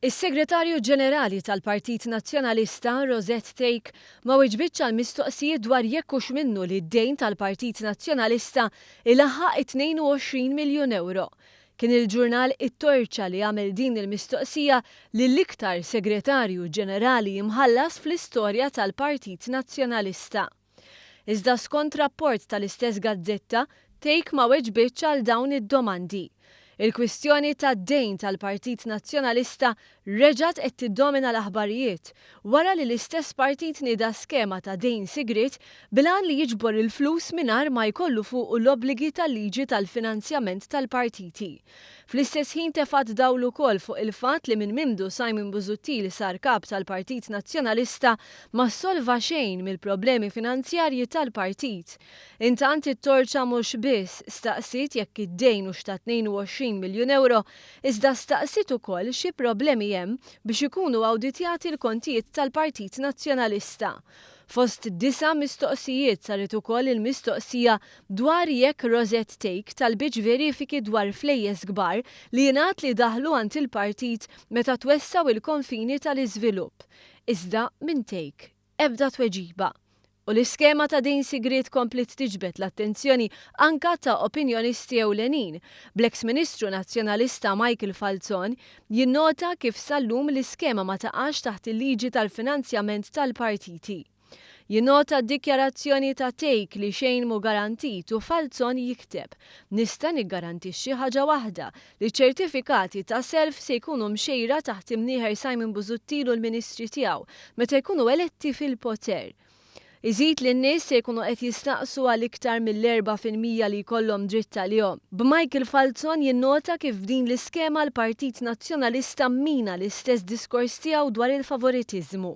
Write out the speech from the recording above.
Is-Segretarju Ġenerali tal-Partit Nazzjonalista, Rosette Thake, ma weġbitx għal mistoqsijiet dwar jekk hux minnu li d-dejn tal-Partit Nazzjonalista ilaħħaq it-22 miljun ewro. Kien il-ġurnal It-Torċa li għamel din il-mistoqsija lill-iktar Segretarju Ġenerali imħallas fl-istorja tal-Partit Nazzjonalista. Iżda skont rapport tal-istess gazzetta, Thake ma weġbitx għal dawn id-domandi. Il-kwistjoni tad-dejn tal-Partit Nazzjonalista reġgħet qed tiddomina l-aħbarijiet wara li l-istess partit nieda skema ta' dejn sigriet bil-għan li jiġbor il-flus mingħajr ma jkollu fuqu l-obbligi tal-liġi tal-finanzjament tal-partiti. Fl-istess ħin tefgħet dawl ukoll fuq il-fatt li minn mindu Simon Busuttil sar kap tal-Partit Nazzjonalista ma solva xejn mill-problemi finanzjarji tal-partit. Intant it-Torċa mhux biss staqsiet jekk id-dejn hux ta' 22 miljun ewro, iżda staqsiet ukoll xi problemi hemm biex ikunu awditjati l-kontijiet tal-Partit Nazzjonalista. Fost disa' mistoqsijiet saret ukoll il-mistoqsija dwar jekk Rosette Thake talbitx verifiki dwar flejjes kbar li jingħad li daħlu għand il-partit meta twessgħu il-konfini tal-iżvilupp. Iżda minn Thake, ebda tweġiba. U l-iskema ta' dejn sigriet kompliet tiġbed l-attenzjoni anka ta' opinjonisti ewlenin, bl-eks Ministru Nazzjonalista Michael Falzon jinnota kif sal-lum l-iskema ma taqax taħt il-liġi tal-finanzjament tal-partiti. Jinnota d-dikjarazzjoni ta' Thake li xejn mhu garantit u Falzon jikteb, Nista' niggarantixxi ħaġa waħda, li ċ-ċertifikati ta' self se jkunu mxejra taħt imnieħer Simon Busuttil u l-ministri tiegħu meta jkunu eletti fil-poter. Iżid li n-nies se jkunu qed jistaqsu għal iktar mill-4% li jkollhom dritt għalihom. B'Michael Falzon jinnota kif b'din l-iskema l-Partit Nazzjonalista mmina l-istess diskors tiegħu dwar il-favoritiżmu.